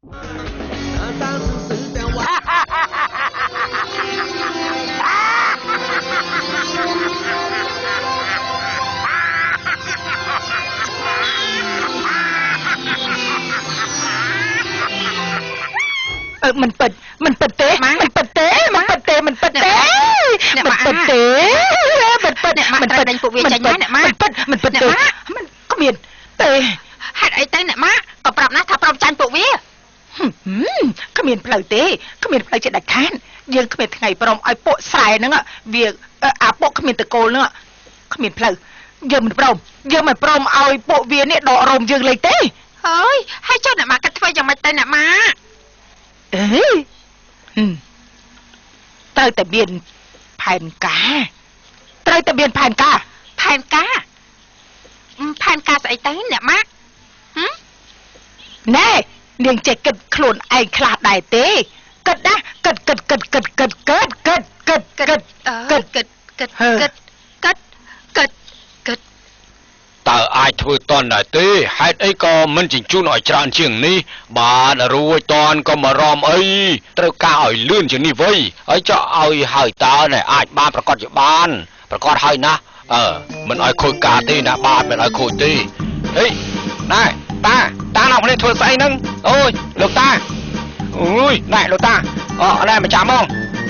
មិនពិត មិនពិតទេ មិនពិតទេ មិនពិតទេ មិនពិតទេ មិនពិតទេ មិនពិត មិនពិត ដេញពួកវាចេញណាអ្នកម៉ា មិនពិត មិនពិតទេ មិនគ្មានទេ ហេតុអីទៅអ្នកម៉ា ក៏ប្រាប់ណាថាព្រមចាញ់ពួកវា គ្មានផ្លូវទេ គ្មានផ្លូវជាដាច់ខាត យើងគ្មានថ្ងៃព្រមឲ្យពួកស្រែហ្នឹងវា អាពួកគ្មានតកូលហ្នឹង គ្មានផ្លូវ យើងមិនព្រម យើងមិនព្រមឲ្យពួកវានេះដករោមយើងលេងទេ ហើយហើយចុះអ្នកម៉ាគិតធ្វើយ៉ាងម៉េចទៅអ្នកម៉ា អេ ត្រូវតែមានផែនការ ត្រូវតែមានផែនការ ផែនការ ផែនការស្អីទៅអ្នកម៉ាក់ ណែ នាងចេះគិតខ្លួនឯងខ្លះដែរទេ គិតណា គិត គិត គិត គិត គិត គិត គិត គិត គិត គិត គិត គិត គិត គិត គិត គិត តើអាចធ្វើតន់ដែរទេ ហេតុអីក៏មិនជញ្ជូនឲ្យច្រើនជាងនេះ បាទ រួចតន់ក៏មករំអី ត្រូវការឲ្យលឿនជាងនេះវៃ ហើយចោះឲ្យហើយ តើណែអាចបាន ប្រកាសជាបាន ប្រកាសហើយណា អឺមិនឲ្យខូចការទេណា បាទ មិនឲ្យខូចទេ ហេ ណែតា តាអ្នកគ្នាធ្វើស្អីហ្នឹង អូយលោកតា អូយណែលោកតា អណែម្ចាស់ហ្មង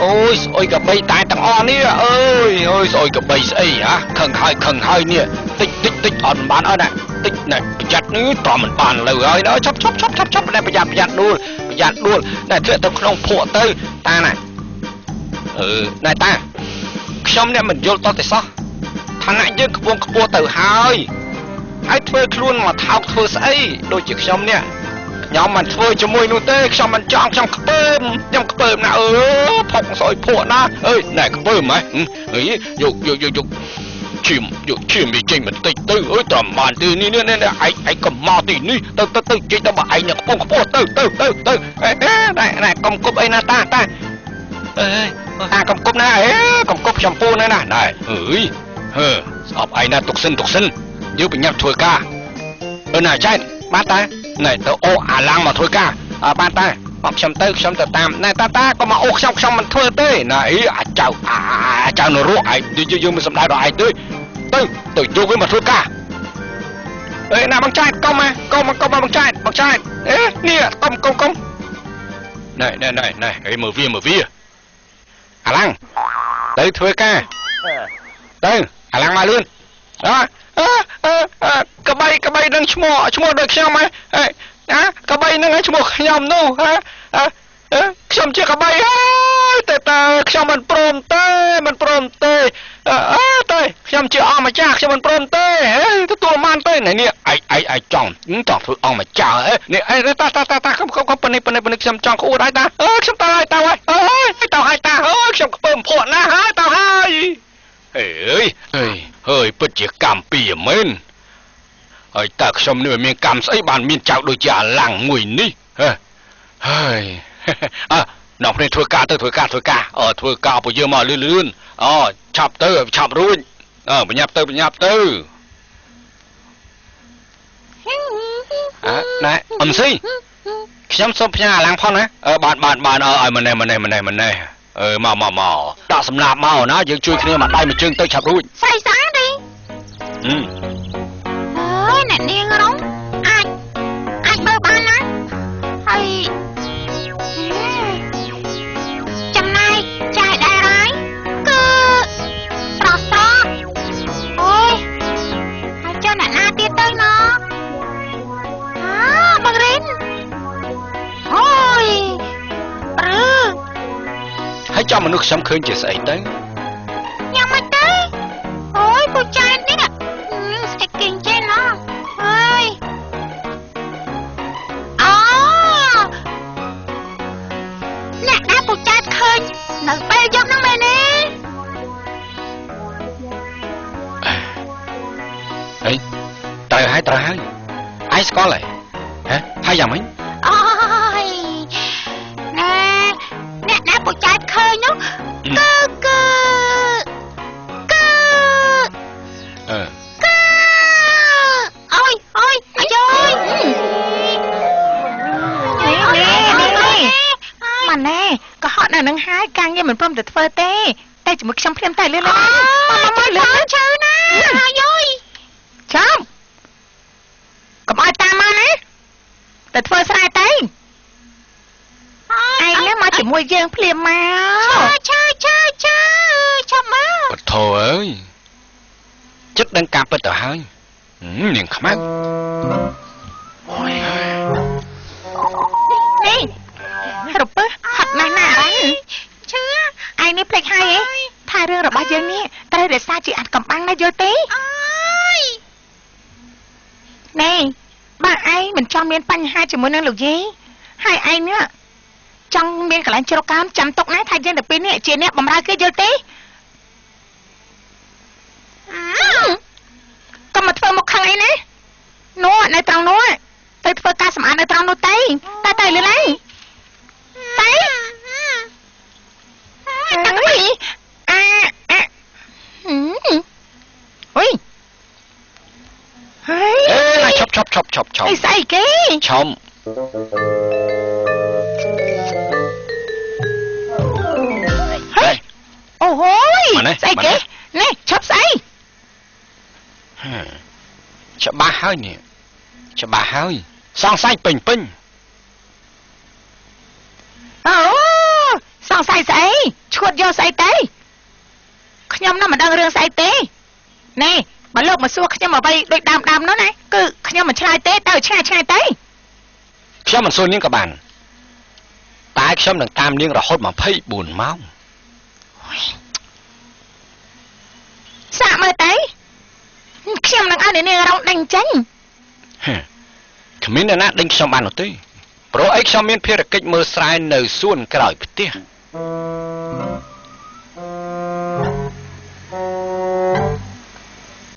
អូយស្អុយកបីតែទាំងអស់នេះ អើយ អើយស្អុយកបីស្អីហ៎ ខឹងហើយ ខឹងហើយនេះ តិចតិចតិចអត់មិនបានអត់ណា តិចណែ ប្រយ័ត្ននេះ តមិនបានលើហើយណា ឈប់ឈប់ឈប់ឈប់ឈប់ណែ ប្រយ័ត្ន ប្រយ័ត្នដួល ប្រយ័ត្នដួល ណែធ្លាក់ទៅក្នុងភក់ទៅតាណា អឺណែតា ខ្ញុំអ្នកមិនយល់តតែសោះ ឋានៈយើងខ្ពងខ្ពស់ទៅហើយ ហើយធ្វើខ្លួនមកថោកធ្វើស្អី ដូចជាខ្ញុំនេះ ខ្ញុំមិនធ្វើជាមួយនោះទេ ខ្ញុំមិនចង់ ខ្ញុំខ្ពើម ខ្ញុំខ្ពើមណា អឺផុកស្អុយភក់ណា អើយណែខ្ពើមហ៎ អីយកយកយកយកឈាម យកឈាមវាចេញបន្តិចទៅ អើយត្រឹមបានទេ នេះនេះ ឯងឯងកុំមកទីនេះ ទៅទៅទៅ ចេញទៅ បើឯងអ្នកខ្ពងខ្ពស់ ទៅទៅទៅទៅ អេណែណែកុំគប់អីណាតា តាអើយតាកុំគប់ណា អេកុំគប់ខ្ញុំពូណា ណាណែ អើយហឺស្អប់ឯងណា ទុកសិន ទុកសិន យើងប្រញាប់ធ្វើការ អឺណាចែក បាទតា ណែទៅអូអាឡាំងមកធ្វើការ បាទតា មកខ្ញុំទៅ ខ្ញុំទៅតាម ណែតា តាក៏មកអូខ្ញុំ ខ្ញុំមិនធ្វើទេណា អីអាចៅអាចៅនរកឯង យើងមិនសំដៅដល់ឯងទេ ទៅទៅយកវាមកធ្វើការ អេណាបងចែក កុំ កុំ កុំបងចែក បងចែក អេនេះ កុំ កុំ កុំ ណែណែណែណែ អេមើលវា មើលវា អាឡាំងទៅធ្វើការទៅ អាឡាំងមកលឿន អើកបី កបីនឹងឈ្មោះ ឈ្មោះដូចខ្ញុំហ៎ ណាកបីនឹងឈ្មោះខ្ញុំនោះហ៎ ខ្ញុំជាកបីហើយ តែតើខ្ញុំមិនព្រមទេ មិនព្រមទេ អើតែខ្ញុំជាអង្គម្ចាស់ ខ្ញុំមិនព្រមទេ ទទួលបានទេ នេះឯងឯងឯងចង់ចង់ធ្វើអង្គម្ចាស់ហ៎ នេះអេតាតាតាតា ខ្ញុំខ្ញុំប៉ុណ្នេះប៉ុណ្នេះប៉ុណ្នេះ ខ្ញុំចង់ក្អួតហើយតា អើខ្ញុំតើហើយ តើហើយ អើយតើហើយតា អើយខ្ញុំខ្ពើមភក់ណាស់ហើយ តើហើយ អេអើយហើយ ពិតជាកម្មពីមែនហើយ តើខ្ញុំនេះមានកម្មស្អីបានមានចៅដូចជាអាឡាំងមួយនេះហ៎ ហើយអើអ្នកគ្នាធ្វើការទៅ ធ្វើការ ធ្វើការ អឺធ្វើការពួកយើងមកលឿនលឿន អូឆាប់ទៅ ឆាប់រួច អើប្រញាប់ទៅ ប្រញាប់ទៅ អើណែអំស៊ី ខ្ញុំសូមផ្ញើអាឡាំងផងណា អឺបាទបាទបាទ អើឲ្យម្នេះម្នេះម្នេះម្នេះ អឺមកមកមកដាក់សំណាបមកណា យើងជួយគ្នាមកដៃមួយជើងទៅឆាប់រួច ស្រីសាទេ អឺអើយអ្នកនាងរងអាចអាចមើលបានណា ហើយចំណែកចាយដែរហើយគឺស្រស់ស្រស់ អូយហើយចុះអ្នកណាទៀតទៅណ អើបងរិន អូយព្រឺ ហើយចំមនុស្សខ្ញុំឃើញជាស្អីទៅ ញ៉ាំមិនទៅ អូយពូចែននេះស្អីគិញចេះណ អើយអូអ្នកដែលពូចែនឃើញនៅពេលយប់ហ្នឹងមែនទេ អីត្រូវហើយ ត្រូវហើយ ឯងស្គាល់ហើយហ៎ ហើយយ៉ាងម៉េច អូយណែអ្នកដែលពូចែនឃើញនោះគឺគឺគឺអឺគឺអូយអូយអាយយ កុហកនៅនឹងហើយការងារមិនព្រមទៅធ្វើទេតែជាមួយខ្ញុំភ្លាមតែលឿនលឿនមកលឿន ឈឺណាអាយយ ចាំកុំឲ្យតាមមកណាតែធ្វើស្រែទៅឯងនេះមកជាមួយយើងភ្លាមមក ឆាឆាឆាចាំមក បធអើយចិត្តដឹងការពិតទៅហើយនាងខ្មៅ នេះរពើហត់ណាស់ណាអរ ឈឺ ឯងនេះភ្លេចហើយហ៎ថារឿងរបស់យើងនេះត្រូវរក្សាជាអាចកំបាំងណាយល់ទេ អើយ នេះបើឯងមិនចង់មានបញ្ហាជាមួយនឹងលោកយាយហើយឯងនេះចង់មានកន្លែងជ្រកកោនចាំទុកណាថាយើងទៅពេលនេះជាអ្នកបំរើគេយល់ទេកុំមកធ្វើមកខឹងអីណានោះនៅត្រង់នោះទៅធ្វើការសម្អាតនៅត្រង់នោះទៅតែទៅលឿនឡើងទៅអើយអាអាអុយហើយ អេណាឈប់ឈប់ឈប់ឈប់ឈប់ អីស្អីគេ ឈប់ ហើយអូហូយស្អីគេនេះឈប់ស្អី ច្បាស់ហើយនេះច្បាស់ហើយសង្ស័យពេញពេញ អូសង្ស័យស្អីឈួតយកស្អីទៅខ្ញុំណាមិនដឹងរឿងស្អីទេនេះបើលោកមកសួរខ្ញុំអ្វីដូចដើមដើមនោះណាគឺខ្ញុំមិនឆ្លើយទេទៅឆ្ងាយឆ្ងាយទៅ ខ្ញុំមិនសួរនាងក៏បានតែខ្ញុំនឹងតាមនាងរហូត24ម៉ោង សាកមើលទៅខ្ញុំនឹងឲ្យនាងរងដេញចេញ គ្មានអ្នកណាដេញខ្ញុំបាននោះទេព្រោះអីខ្ញុំមានភារកិច្ចមើលស្រែនៅសួនក្រោយផ្ទះ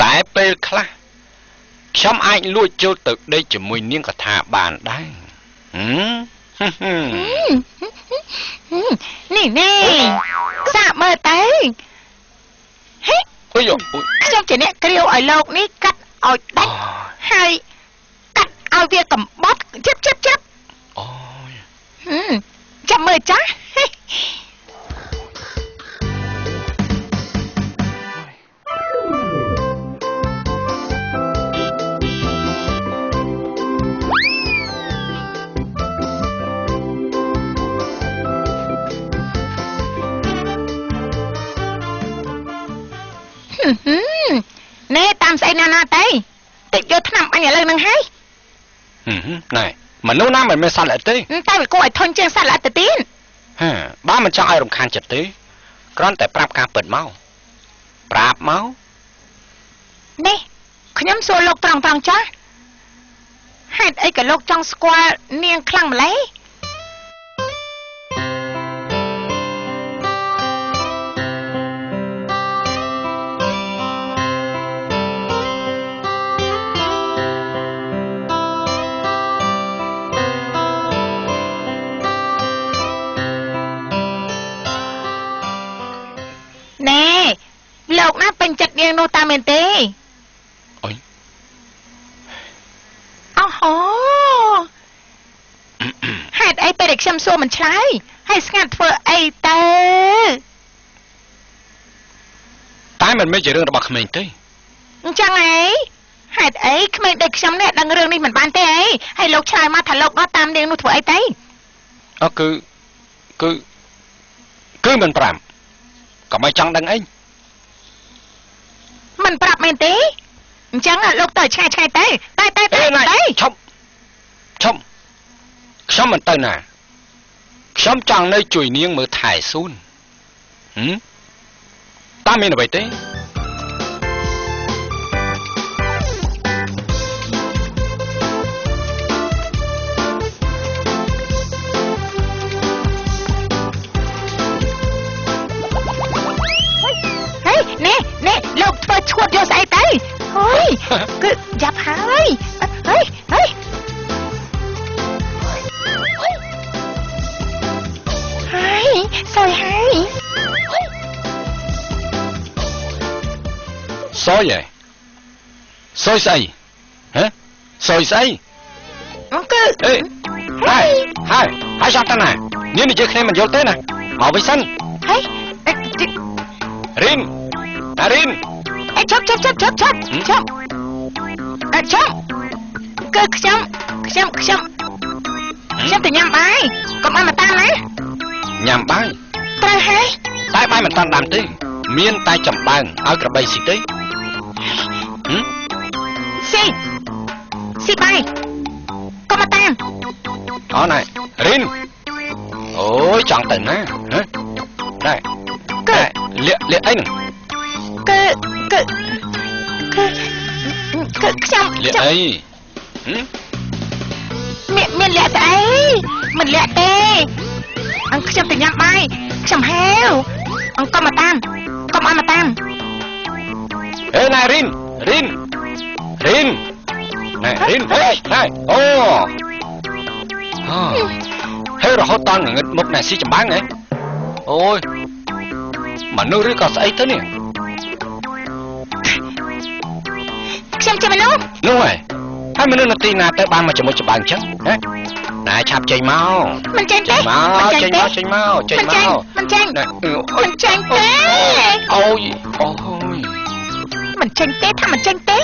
តែពេលខ្លះខ្ញុំអាចលួចចូលទៅដេកជាមួយនាងកថាបានដែរ នេះនេះសាកមើលទៅហេ អុយខ្ញុំជាអ្នកគ្រាវឲ្យលោកនេះកាត់ឲ្យដាច់ហើយកាត់ឲ្យវាកំបត់ជិបជិបជិប អូយចាំមើលចាស់ណែតាមស្អីណាណាទៅតិចយកថ្នាំអញឥឡូវនឹងហើយ ណែមនុស្សណាមិនមានសត្វល្អិតទេ តែវាគួរឲ្យធន់ជាងសត្វល្អិតទៅទៀត ហាបើមិនចង់ឲ្យរំខានចិត្តទេគ្រាន់តែប្រាប់ការពិតមកប្រាប់មក នេះខ្ញុំសួរលោកត្រង់ត្រង់ចាស់ហេតុអីក៏លោកចង់ស្គាល់នាងខ្លាំងម្ល៉េះលោកណាពេញចិត្តនាងនោះតាមមែនទេ អុយ អូហូហេតុអីពេលដែលខ្ញុំសួរមិនឆ្លើយហើយស្ងាត់ធ្វើអីទៅ តែមិនមែនជារឿងរបស់ក្មេងទេ អញ្ចឹងអីហេតុអីក្មេងដូចខ្ញុំនេះដឹងរឿងនេះមិនបានទេអីហើយលោកឆ្លើយមកថាលោកនោះតាមនាងនោះធ្វើអីទៅ អើគឺគឺគឺមិនប្រាប់ក៏មិនចង់ដឹងអី មិនប្រាប់មែនទេអញ្ចឹងលោកទៅឆ្ងាយឆ្ងាយទៅតែតែតែ ឈប់ឈប់ខ្ញុំមិនទៅណាខ្ញុំចង់នៅជួយនាងមើលថែសួនហឹមតាមមានអ្វីទេ ហេនេះនេះលោកធ្វើឈួតយកស្អីទៅហើយគឺយ៉ាប់ហើយហើយហើយហើយសយហើយ សយហ៎សយស្អីហ៎សយស្អី គឺ អេហើយហើយហើយចង់តាណានាងនិយាយគ្នាមិនយល់ទេណា មកវិញសិនហេរីនណារីនអេឈប់ឈប់ឈប់ឈប់ឈប់ឈប់អេឈប់គឺខ្ញុំខ្ញុំខ្ញុំខ្ញុំទៅញ៉ាំបាយកុំឲ្យមកតាមណាញ៉ាំបាយត្រូវហើយតែបាយមិនតាន់ដាំទេមានតែចំបើងឲ្យក្របីស៊ីទេស៊ីស៊ីបាយកុំមកតាមអូណែរីនអូយចង់ទៅណាហ៎ណែគឺលាក់លាក់អីហ្នឹងគឺគឺគឺគឺខ្ញុំលាក់អីមានលាក់ស្អីមិនលាក់ទេអង្គខ្ញុំទៅញ៉ាំបាយខ្ញុំហេវអង្គកុំមកតាមកុំឲ្យមកតាមអេណែរីនរីនរីនណែរីនហេណែអូហេរហូតតងងឹតមុខណែស៊ីចំបាំងហ៎អូយមនុស្សឬក៏ស្អីទៅនេះខ្ញុំជាមនុស្សនោះហើយហើយមនុស្សនៅទីណាទៅបានមកជាមួយច្បាំងចឹងហ៎ណែឆាប់ចេញមកមិនចេញទេមកចេញមកចេញមកចេញមកមិនចេញមិនចេញទេអូយអូយមិនចេញទេថាមិនចេញទេ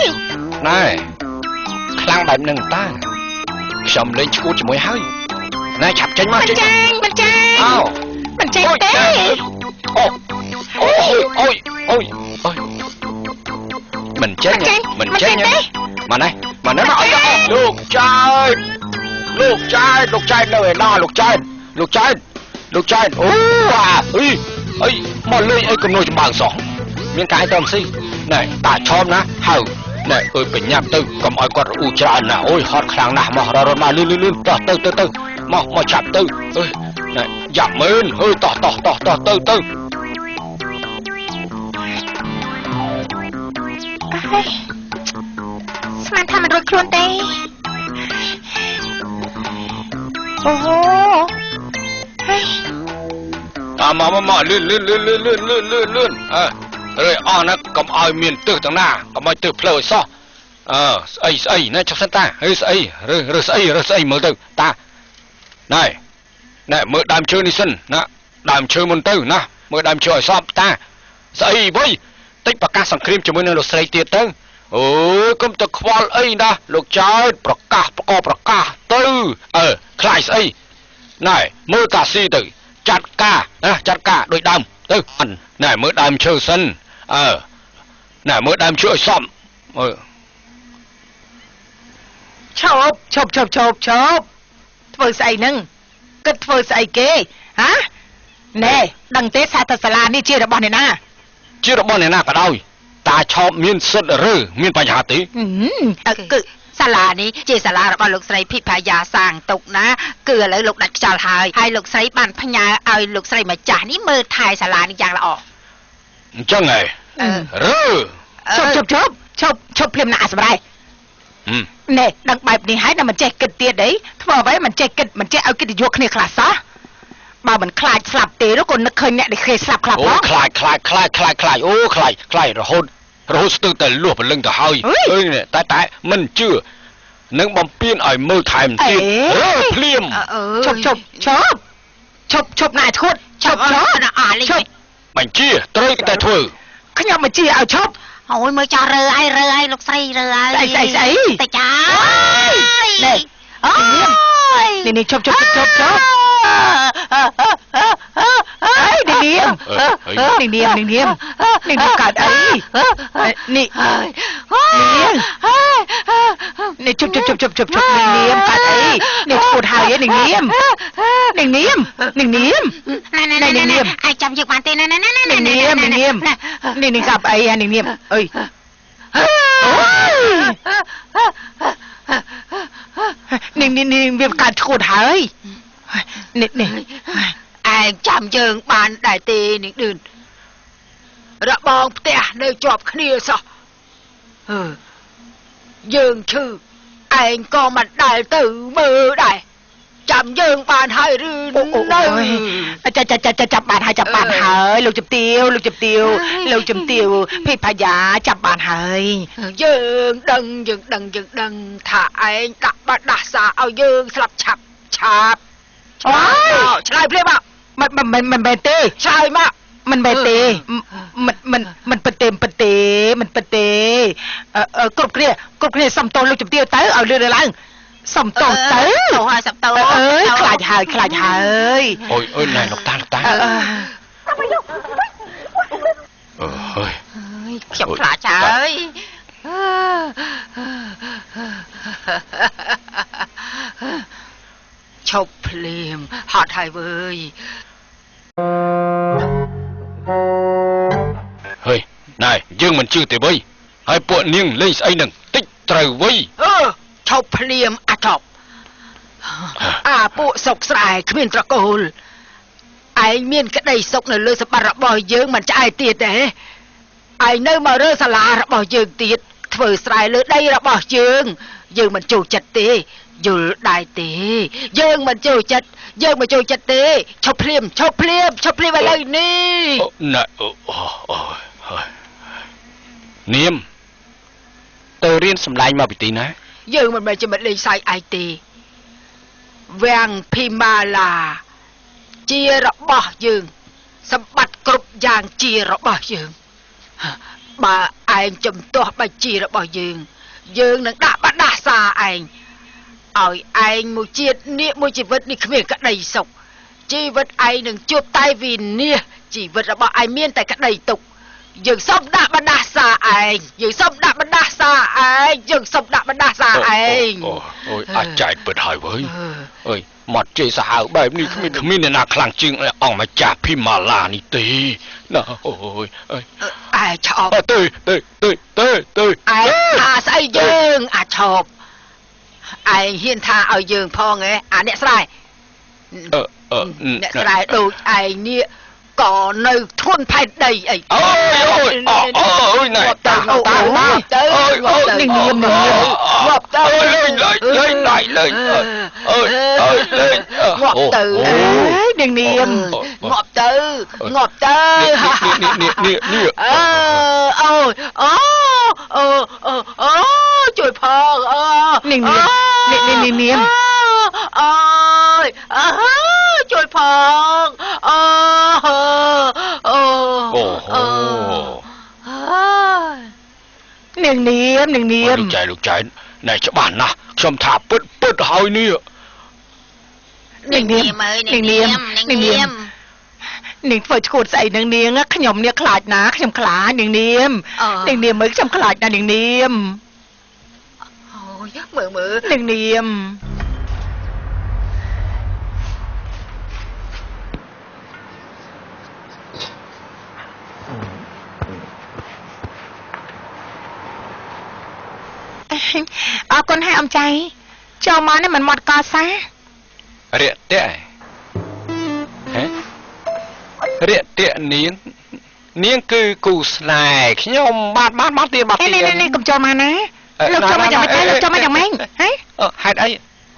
ណែខ្លាំងបែបនឹងតាខ្ញុំលេងឈួតជាមួយហើយណែឆាប់ចេញមកចេញមិនចេញអោមិនចេញទេអូអូអូយអូយអូយមិនចេញមិនចេញមកណែមកណែមកអីលោកចែកលោកចែកលោកចែកនៅឯណាលោកចែកលោកចែកលោកចែកអូអាអីអីមកលេងអីកំនួយចម្បាំងសោះមានកាយទៅស៊ីណែតាឆោមណាហៅណែអើយបញ្ញាប់ទៅកុំឲ្យគាត់រអ៊ូច្រើនណាអូយហត់ខ្លាំងណាស់មករត់មកលឿនលឿនតោះទៅទៅទៅមកមកឆាប់ទៅអើយណែយ៉ាប់មែនអើយតោះតោះតោះតោះទៅទៅស្មានថាមិនរួចខ្លួនទេអូហូហេអាមកមកលឿនលឿនលឿនលឿនលឿនលឿនលឿនលឿនអើរើអស់ណាកុំឲ្យមានទឹះទាំងណាកុំឲ្យទឹះផ្លូវឲ្យសោះអើស្អីស្អីណែចុះសិនតាហេស្អីរើរើស្អីរើស្អីមើលទៅតាណែណែមើលដើមឈើនេះសិនណាដើមឈើមុនទៅណាមើលដើមឈើឲ្យសពតាស្អីវ៉ៃតិចប្រកាសសង្គ្រាមជាមួយនឹងលោកស្រីទៀតទៅអូយកុំទៅខ្វល់អីណាលោកចៅប្រកាសប្រកប្រកាសទៅអើខ្លាចស្អីណែមើលកាស៊ីទៅចាត់ការណាចាត់ការដូចដើមទៅណែមើលដើមឈើសិនអើណែមើលដើមឈើឲ្យសមអើឈប់ឈប់ឈប់ឈប់ឈប់ធ្វើស្អីហ្នឹងគិតធ្វើស្អីគេហ៎ណែដឹងទេថាសាលានេះជារបស់អ្នកណាជារបស់អ្នកណាក៏ដោយតាឆោបមានសិទ្ធិឬមានបញ្ហាទេគឺសាលានេះជាសាលារបស់លោកស្រីភិផាយាសាងទុកណាគឺឥឡូវលោកដាច់ខ្យល់ហើយហើយលោកស្រីបានផ្ញើឲ្យលោកស្រីម្ចាស់នេះមើលថែសាលានេះយ៉ាងល្អអញ្ចឹងហ៎ឬឈប់ឈប់ឈប់ឈប់ឈប់ភ្លាមណាសម្រាប់ណែដឹងបែបនេះហើយណាមិនចេះគិតទៀតអីធ្វើអ្វីមិនចេះគិតមិនចេះឲ្យកិត្តិយសគ្នាខ្លះសោះបើមិនខ្លាចស្លាប់ទេនោះក៏នឹកឃើញអ្នកដែលគេស្លាប់ខ្លះផងអូខ្លាចខ្លាចខ្លាចខ្លាចខ្លាចអូខ្លាចខ្លាចរហូតរហូតស្ទើរតែលួសព្រលឹងទៅហើយអើយតែតែមិនជឿនឹងបំពេញឲ្យមើលថែមទៀតរើភ្លាមឈប់ឈប់ឈប់ឈប់ឈប់ណាឈួតឈប់ឈប់ណាអស់លីបញ្ជាត្រូវតែធ្វើខ្ញុំបញ្ជាឲ្យឈប់អូយមើលចាស់រើឲ្យរើឲ្យលោកស្រីរើឲ្យស្អីស្អីស្អីតែចានេះអូយនេះនេះឈប់ឈប់ឈប់ឈប់អើយនេះនាមនេះនាមនេះនាមនេះនាមកើតអីនេះនាមនេះជប់ជប់ជប់ជប់ជប់ជប់នេះនាមកើតអីនេះឈួតហើយនេះនាមនេះនាមនេះនាមនេះនាមអាយចាំយើងបានទេណាណាណានេះនាមនេះនាមនេះនេះកាប់អីនេះនាមអើយនេះនេះនេះវាកើតឈួតហើយនេះនេះឯងចាំយើងបានដែរទេនាងឌឿនរបងផ្ទះនៅជាប់គ្នាសោះយើងឈឺឯងក៏មិនដែលទៅមើលដែរចាំយើងបានហើយឬនៅចាចាចាចាប់បានហើយចាប់បានហើយលោកជំទាវលោកជំទាវលោកជំទាវភេទផាយាចាប់បានហើយយើងដឹងយើងដឹងយើងដឹងថាឯងដាក់បាត់ដាស់សាឲ្យយើងស្លាប់ឆាប់ឆាប់អូឆ្លើយភ្លាមមក មិនមិនមិនមែនទេ ឆ្លើយមក មិនមែនទេ មិនមិនមិនពិតទេ មិនពិតទេ មិនពិតទេ គ្រប់គ្នា គ្រប់គ្នា សុំទោសលោកជំទាវទៅ ឲ្យលឿនឡើង សុំទោសទៅ ទោសហើយ សុំទោស អើយ ខ្លាចហើយ ខ្លាចហើយ អូយ អូយ ណែលោកតា លោកតា អើយ ខ្ញុំខ្លាចហើយ ឈប់ភ្លាម ហត់ហើយវើយ ហើយណែ យើងមិនជឿទេវើយ ហើយពួកនាងលេងស្អីនឹងតិចត្រូវវើយ អឺឈប់ភ្លាម អាចប់ អាពួកសុកស្រែគ្មានត្រកូល ឯងមានក្តីសុខនៅលើសម្បត្តិរបស់យើងមិនឆ្អែតទៀតទេ ឯងនៅមករើសាលារបស់យើងទៀត ធ្វើស្រែលើដីរបស់យើង យើងមិនចូលចិត្តទេ យល់ដែរទេ? យើងមិនចូលចិត្ត យើងមិនចូលចិត្តទេ ឈប់ភ្លាម ឈប់ភ្លាម ឈប់ភ្លាមឥឡូវនេះ ណែ នាមទៅរៀនសម្ដែងមកពីទីណា? យើងមិនមែនជាមិត្តលេងសើចឯងទេ វាំងភីម៉ាឡាជារបស់យើង សម្បត្តិគ្រប់យ៉ាងជារបស់យើង បើឯងជំទាស់បញ្ជីរបស់យើង យើងនឹងដាក់បដាសាឯង ឲ្យឯងមួយជាតិនេះ មួយជីវិតនេះគ្មានក្តីសុខ ជីវិតឯងនឹងជួបតែវិនាស ជីវិតរបស់ឯងមានតែក្តីទុក្ខ យើងសូមដាក់បណ្ដាសាឯង យើងសូមដាក់បណ្ដាសាឯង យើងសូមដាក់បណ្ដាសាឯង អូយ អាចចែកពិតហើយវើយ អើយ មាត់ជេរសាហាវបែបនេះ គ្មានអ្នកណាខ្លាំងជាងអង្គម្ចាស់ភីម៉ាឡានេះទេណា អូយ អើយ ឯឆប់ ទេទេទេទេទេ ឯងថាស្អីយើង អាចឆប់ ឯងហ៊ានថាឲ្យយើងផងហ៎? អាអ្នកស្រែ អ្នកស្រែដូចឯងនេះក៏នៅធនផែនដីអី អូយ អូយ អូយ ណែ តាតាតា ទៅ អូយ អូយ នាងនាម នាង ងាប់ទៅ លេងលេងលេងដៃលេង អើយ អើយ លេង ងាប់ទៅ អើយ នាងនាម ងាប់ទៅ ងាប់ទៅ នេះនេះនេះនេះ អើ អូយ អូអូអូ ជួយផង អូ នាងនាម នេះនេះនាងនាម អូយ អើ ជួយផង អូអូ អូហូ នាងនាម នាងនាម លោកចែ លោកចែ ណែ ច្បាស់ណាស់ ខ្ញុំថាពិតពិតហើយនេះ នាងនាម នាងនាម នាងនាម នាងធ្វើឈួតស្អីនឹងនាង ខ្ញុំនេះខ្លាចណា ខ្ញុំខ្លាច នាងនាម នាងនាមមើល ខ្ញុំខ្លាចណាស់ នាងនាម អូយ មើលមើល នាងនាម អរគុណហើយ អំចៃ ចូលមកនេះមិនមាត់កសា រាក់តាក់ហេ រាក់តាក់ នាង នាងគឺគូស្នេហ៍ខ្ញុំ បាទ បាទ បាទទៀត បាទទៀត នេះនេះ កុំចូលមកណា លោកចូលមកយ៉ាងម៉េចទេ? លោកចូលមកយ៉ាងម៉េចហ៎? ហេតុអី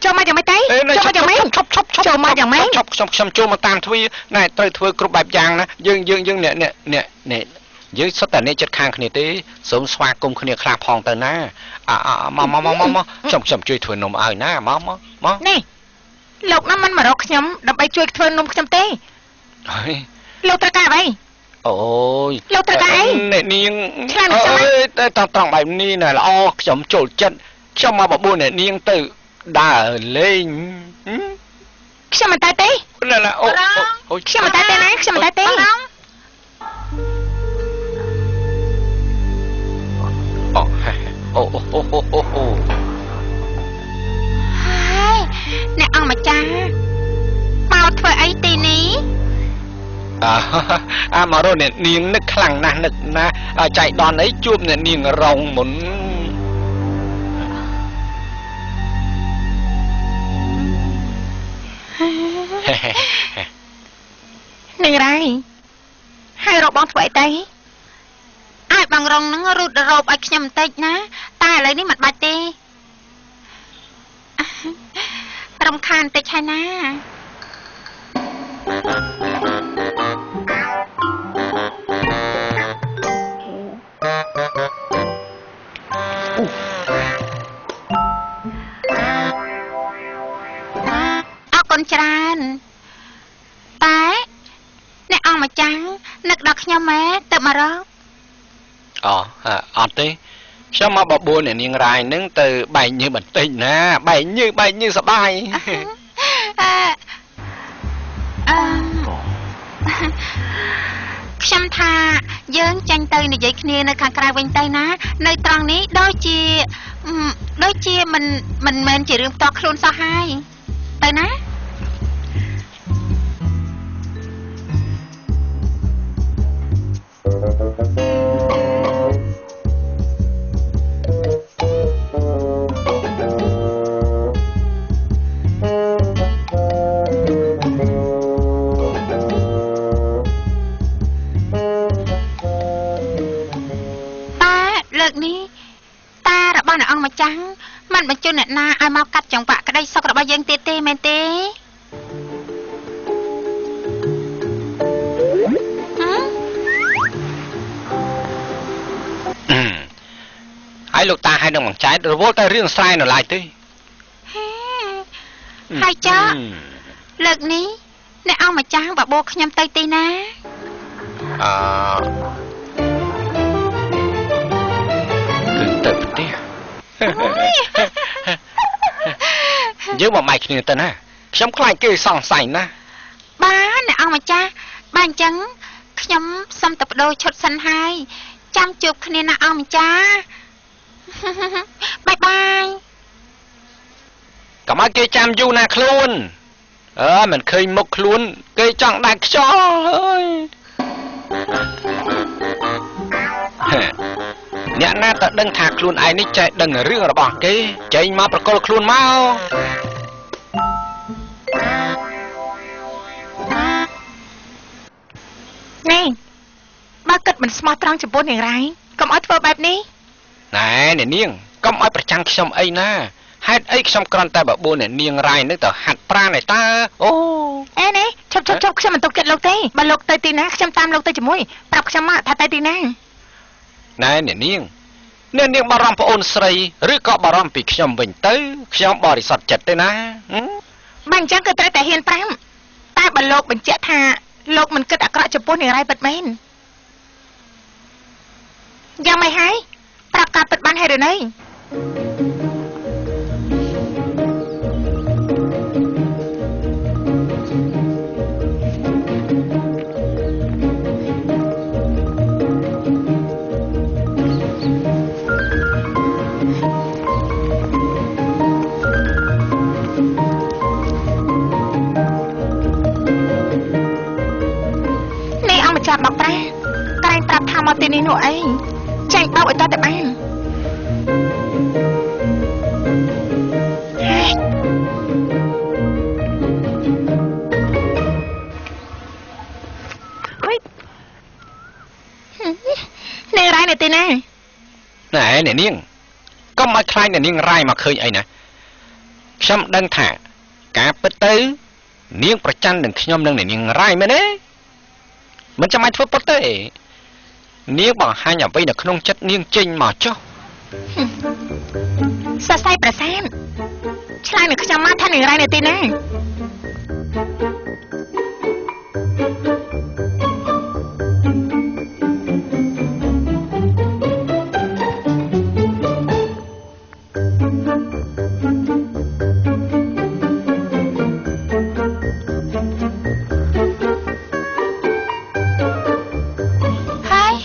ចូលមកយ៉ាងម៉េចទេ? ចូលមកយ៉ាងម៉េច? ឈប់ឈប់ឈប់ ចូលមកយ៉ាងម៉េច? ឈប់ ខ្ញុំ ខ្ញុំចូលមកតាមទ្វារ ណែ ត្រូវធ្វើគ្រប់បែបយ៉ាងណា យើងយើងយើងអ្នកអ្នកអ្នកអ្នក យើងសុទ្ធតែអ្នកចិត្តខាងគ្នាទេ សូមស្វាគមន៍គ្នាខ្លះផងទៅណា អាមកមកមកមក ខ្ញុំ ខ្ញុំជួយធ្វើនំឲ្យណា មកមកមក នេះ លោកណាមិនមករកខ្ញុំដើម្បីជួយធ្វើនំខ្ញុំទេ ហើយលោកត្រូវការអ្វី? អូយ លោកត្រូវការអី? អ្នកនាង ឆ្លាតខ្ញុំ អើយ តែត្រង់បែបនេះណាល្អ ខ្ញុំចូលចិត្ត ខ្ញុំមកបបួលអ្នកនាងទៅដើរលេង ខ្ញុំមិនតែទេ ណាណា អូ អូ ខ្ញុំមិនតែទេណា ខ្ញុំមិនតែទេ អូអូអូអូអូអូ ហើយអ្នកអង្គម្ចាស់មកធ្វើអីទីនេះ? អាអាមករកអ្នកនាង នឹកខ្លាំងណាស់ នឹកណាស់ ចៃដន្យអីជួបអ្នកនាងរងមុន នាងរៃ ហើយរកបងធ្វើអីទៅ? ឲ្យបងរងនឹងរូតរ៉ូបឲ្យខ្ញុំបន្តិចណា តែឥឡូវនេះមិនបាច់ទេ រំខានបន្តិចហើយណា អរគុណច្រើន តែ អង្គម្ចាស់នឹកដល់ខ្ញុំម៉ែទៅមករក អូអត់ទេខ្ញុំមកបបួលអ្នកនាងរាយនឹងទៅបែកញើសបន្តិចណាបែកញើសបែកញើសសប្បាយ អឺអឺខ្ញុំថាយើងចាញ់ទៅនិយាយគ្នានៅខាងក្រៅវិញទៅណានៅត្រង់នេះដូចជាមិនមែនជារឿងផ្ទាល់ខ្លួនសោះហើយទៅណាលើកនេះតារបស់អ្នកអង្គម្ចាស់មិនបញ្ជូនអ្នកណាឲ្យមកកាត់ចង្វាក់ក្តីសុខរបស់យើងទៀតទេមែនទេ ហើយលោកតាឲ្យនឹងបង្ចែករវល់តែរឿងស្រែនៅឡើយទេ ហើយចុះលើកនេះអ្នកអង្គម្ចាស់បបួលខ្ញុំទៅទីណា អឺគឺទៅផ្ទះយើងមកម៉ែគ្នាទៅណាខ្ញុំខ្លាចគេសង្ស័យណា បាទអ្នកអង្គម្ចាស់បាទអញ្ចឹងខ្ញុំសុំទៅបដូរឈុតសិនហើយចាំជួបគ្នាណាអង្គម្ចាស់បាយបាយ កុំឲ្យគេចាំយូរណាខ្លួនអើមិនឃើញមុខខ្លួនគេចង់ដាច់ខ្យល់អើយអ្នកណាទៅដឹងថាខ្លួនឯងនេះចេះដឹងរឿងរបស់គេចេញមកប្រកល់ខ្លួនមក នេះបើគិតមិនស្មោះត្រង់ចំពោះនាងរ៉ៃកុំឲ្យធ្វើបែបនេះ ណែអ្នកនាងកុំឲ្យប្រចាំងខ្ញុំអីណាហេតុអីខ្ញុំគ្រាន់តែបបួលអ្នកនាងរ៉ៃនឹងទៅហាត់ប្រាណឯតើអូ អេនេះឈប់ឈប់ឈប់ខ្ញុំមិនទុកចិត្តលោកទេបើលោកទៅទីណាខ្ញុំតាមលោកទៅជាមួយប្រាប់ខ្ញុំមកថាទៅទីណា ណែអ្នកនាងអ្នកនាងបារម្ភប្អូនស្រីឬក៏បារម្ភពីខ្ញុំវិញទៅខ្ញុំបរិសុទ្ធចិត្តទេណា បើអញ្ចឹងគឺត្រូវតែហ៊ានប្រាំតែបើលោកបញ្ជាក់ថាលោកមិនគិតអាក្រក់ចំពោះនាងរ៉ៃពិតមែនយ៉ាងម៉េចហើយប្រាប់ការពិតបានហើយឬនៅនេះអង្គម្ចាស់មកប្រាក្រែងប្រាប់ថាមកទីនេះនោះអីចាញ់បោកឲ្យតតែបាននាងរ៉ៃនៅទីណា ណែអ្នកនាងកុំឲ្យខ្លាចអ្នកនាងរ៉ៃមកឃើញអីណាខ្ញុំដឹងថាការពិតទៅនាងប្រច័ណ្ឌនឹងខ្ញុំនិងអ្នកនាងរ៉ៃមែនទេមិនចាំបាច់ធ្វើពុតទេនាងបង្ហាញអ្វីនៅក្នុងចិត្តនាងចេញមកចុះ សរសៃប្រសាទឆ្លើយនឹងខ្ញុំមកថានាងរ៉ៃនៅទីណា ហើយ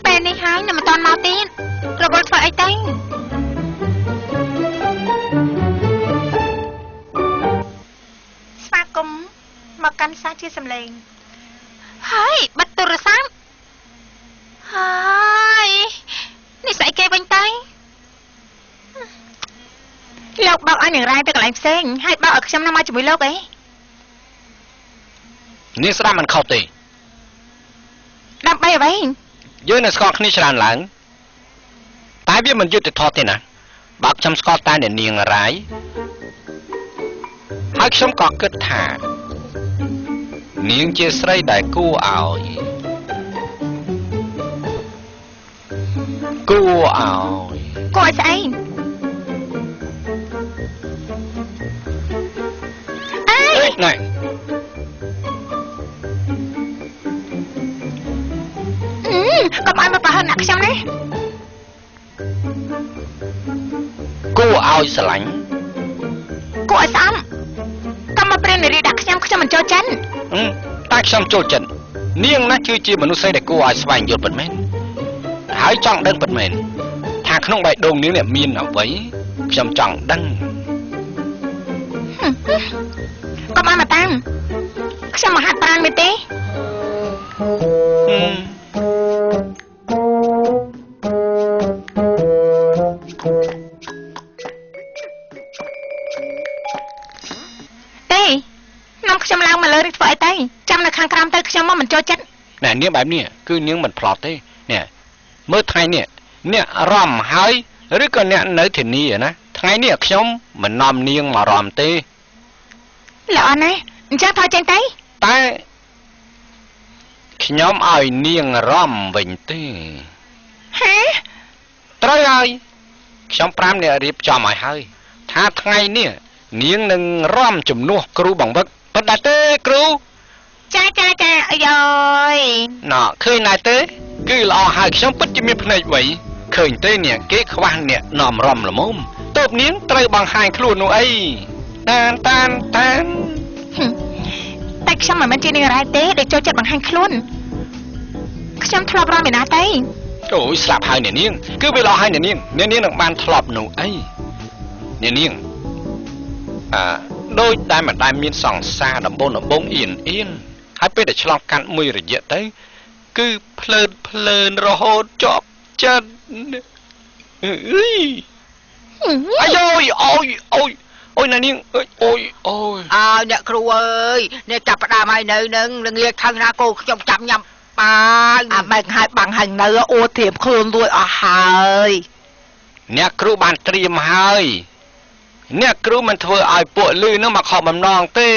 ពេលនេះហើយនៅមិនទាន់មកទៀតរវល់ធ្វើអីទៅ ស្វាគមន៍មកកាន់សារជាសម្លេង ហើយបិទទូរស័ព្ទហើយនេះស្អីគេវិញទៅ លោកបោកឲ្យនាងរ៉ៃទៅកន្លែងផ្សេងហើយបោកឲ្យខ្ញុំណាមកជាមួយលោកអី នាងស្ដាប់មិនខុសទេ ដើម្បីអ្វី យើងនឹងស្គាល់គ្នាច្រើនឡើងតែវាមិនយុត្តិធម៌ទេណាបើខ្ញុំស្គាល់តែអ្នកនាងរ៉ៃហើយខ្ញុំក៏គិតថានាងជាស្រីដែលគួរឲ្យគួរឲ្យ គួរឲ្យស្អីអេ ណែ កុំឲ្យមកប្រហិនអ្នកខ្ញុំណាគួរឲ្យស្រឡាញ់គួរឲ្យស្អំកុំមកព្រាននារីដាក់ខ្ញុំខ្ញុំមិនចូលចិត្តតែខ្ញុំចូលចិត្តនាងណាគឺជាមនុស្សស្រីដែលគួរឲ្យស្វែងយល់ពិតមែនហើយចង់ដឹងពិតមែនថាក្នុងបេះដូងនាងនេះមានអ្វីខ្ញុំចង់ដឹងកុំឲ្យមកតាមខ្ញុំមកហាត់ប្រាណមែនទេទេនាំខ្ញុំឡើងមកលើនេះធ្វើអីទៅចាំនៅខាងក្រោមទៅខ្ញុំមកមិនចូលចិត្តណែនាងបែបនេះគឺនាងមិនផ្លោតទេនេះមើលថ្ងៃនេះអ្នករំហើយឬក៏អ្នកនៅធានាណាថ្ងៃនេះខ្ញុំមិននាំនាងមករំទេល្អណាស់អញ្ចឹងថយចេញទៅតែខ្ញុំឲ្យនាងរំវិញទេហេត្រូវហើយខ្ញុំ5អ្នករៀបចំឲ្យហើយថាថ្ងៃនេះនាងនឹងរំជំនួសគ្រូបង្វឹកពិតដែរទេគ្រូចាចាចាអាយយណ៎ឃើញដែរទេគឺល្អហើយខ្ញុំពិតជាមានភ្នែកវៃឃើញទេនេះគេខ្វះអ្នកនាំរំល្មមតើបនាងត្រូវបង្ហាញខ្លួននោះអីតានតានតានតែខ្ញុំមិនមែនជានាងរ៉ែទេដែលចូលចិត្តបង្ហាញខ្លួនខ្ញុំធ្លាប់រំឯណាទេអូយស្លាប់ហើយអ្នកនាងគឺវាល្អហើយអ្នកនាងអ្នកនាងនឹងបានធ្លាប់នោះអីអ្នកនាងដោយដែលមិនដែលមានសង្សារដំបងដំបងអៀនអៀនហើយពេលដែលឆ្លងកាត់មួយរយៈទៅគឺភ្លើនភ្លើនរហូតជាប់ចិត្តអើយអាយយអូយអូយអូយណានាងអើយអូយអូយអើអ្នកគ្រូអើយអ្នកចាប់ផ្ដើមហើយនៅនឹងល្ងាខឹងណាគោខ្ញុំចាប់ញ៉ាំបាយអាបែកហើយបាំងហើយនៅអូធៀបខ្លួនរួចអស់ហើយអ្នកគ្រូបានត្រៀមហើយអ្នកគ្រូមិនធ្វើឲ្យពួកលឺនឹងមកខកបំណងទេ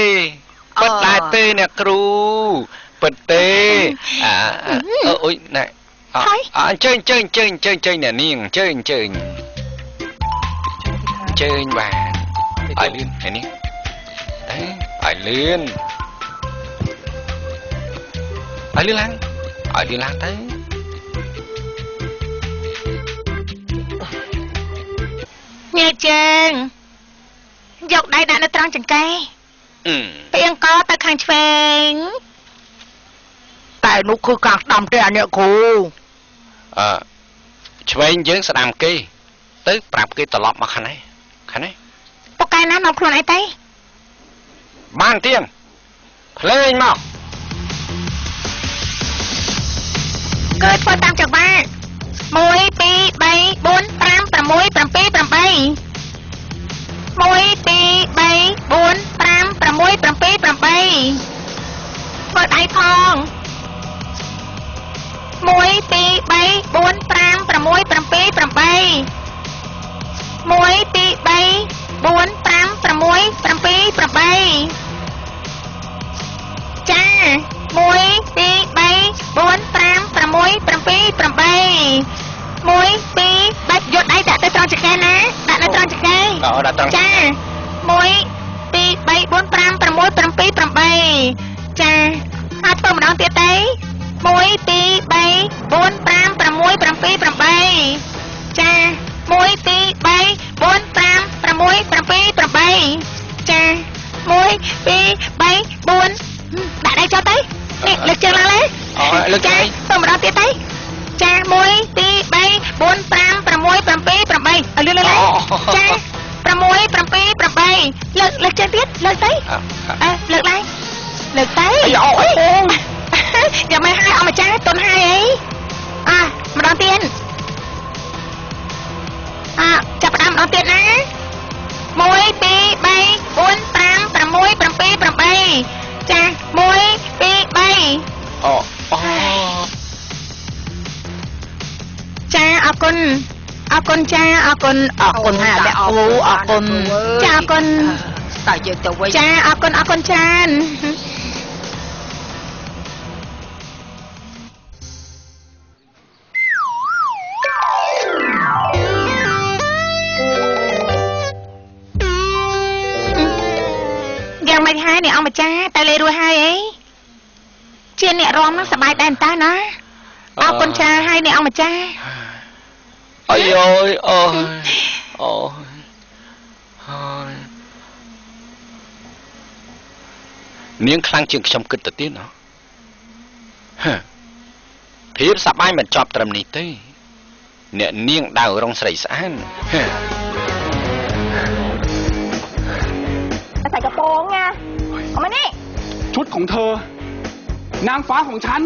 ពិតដែរទេអ្នកគ្រូពិតទេអូយណែអញ្ជើញអញ្ជើញអញ្ជើញអញ្ជើញអញ្ជើញអ្នកនាងអញ្ជើញអញ្ជើញអញ្ជើញបាទឲ្យលឿនអ្នកនាងឲ្យលឿនឲ្យលឿនឡើងឲ្យលឿនឡើងទៅញែកជើងយកដៃដាក់នៅត្រង់ចង្កេះផ្អៀងកទៅខាងឆ្វេងតែនោះគឺខាងស្ដាំទេអាអ្នកគ្រូឆ្វេងយើងស្ដាំគេទៅប្រាប់គេត្រឡប់មកខាងនេះខាងនេះពូកែណានាំខ្លួនឯងទៅបានទៀងភ្លេងមកគឺធ្វើតាមចង្វាក់1 2 3 4 5 6 7 8 1 2 3 4 5 6 7 8ធ្វើដៃផង1 2 3 4 5 6 7 8 1 2 3 4 5 6 7 8ចា1 2 3 4 5 6 7 8 1 2 3យកដៃដាក់ទៅត្រង់ចង្កេះណាដាក់នៅត្រង់ចង្កេះដាក់ត្រង់ចា1 2 3 4 5 6 7 8ចាហើយធ្វើម្ដងទៀតទេ1 2 3 4 5 6 7 8ចា1 2 3 4 5 6 7 8ចា1 2 3 4ដាក់ដៃចុះទៅនេះលើកជើងឡើងលើលើកចាធ្វើម្ដងទៀតទៅចា1 2 3 4 5 6 7 8ឲ្យលឿនលឿនចា6 7 8លើកលើកជើងទៀតលើកទៅលើកឡើងលើកទៅអូយយ៉ាងម៉េចហើយអម្ចាស់ទុនហើយអីម្ដងទៀតចាប់ផ្ដើមម្ដងទៀតណា1 2 3 4 5 6 7 8ចា1 2 3អូចាអរគុណអរគុណចាអរគុណអរគុណហើយអ្នកគ្រូអរគុណចាអរគុណតើយើងទៅវិញចាអរគុណអរគុណច្រើនយ៉ាងម៉េចហើយអ្នកអង្គម្ចាស់ទៅលេរួចហើយអីជាអ្នករំនឹងសប្បាយដែរតើណា អរគុណចាហើយអ្នកអង្គម្ចាស់ អើយអើយអូយអូយហើយនាងខ្លាំងជាងខ្ញុំគិតទៅទៀតណោះហឺភាពសប្បាយមិនចប់ត្រឹមនេះទេអ្នកនាងដៅរងស្រីស្អាតហឺ ใส่กระโปรงไงเอามานี่ ชุดของเธอ นางฟ้าของฉัน